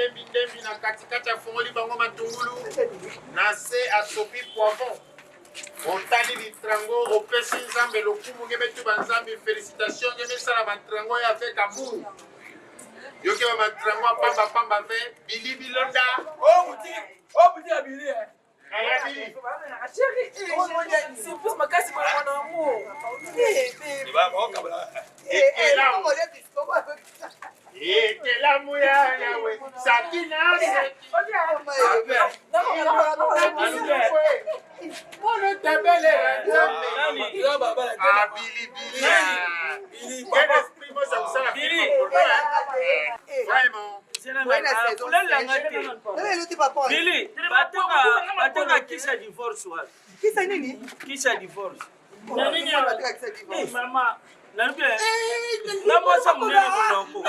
ndembi ndembi na katikati, afongoli bango matungulu na se, asopi poivron. Otali litrango, opesi Nzambe lokumu, nge betuba Nzambe félicitation, nge mesala matrango ye avec amour. Yoke ba matrango apamba pamba ve bili bilonda. Oh, boutique ya bili, eh. Aya bili. Surprise makasi boye, mon amour. Ekelamu ya Yawe sakina seki. Molo tabele ya Nzambe. Abilibili. Quel esprit mosa kosala? Bili. Vraiment. Kulelanga te. Bili, bateka kisa divorce wapi? Kisa nini? Kisa divorce. Mama. Nalobi na mwasi monene monoko.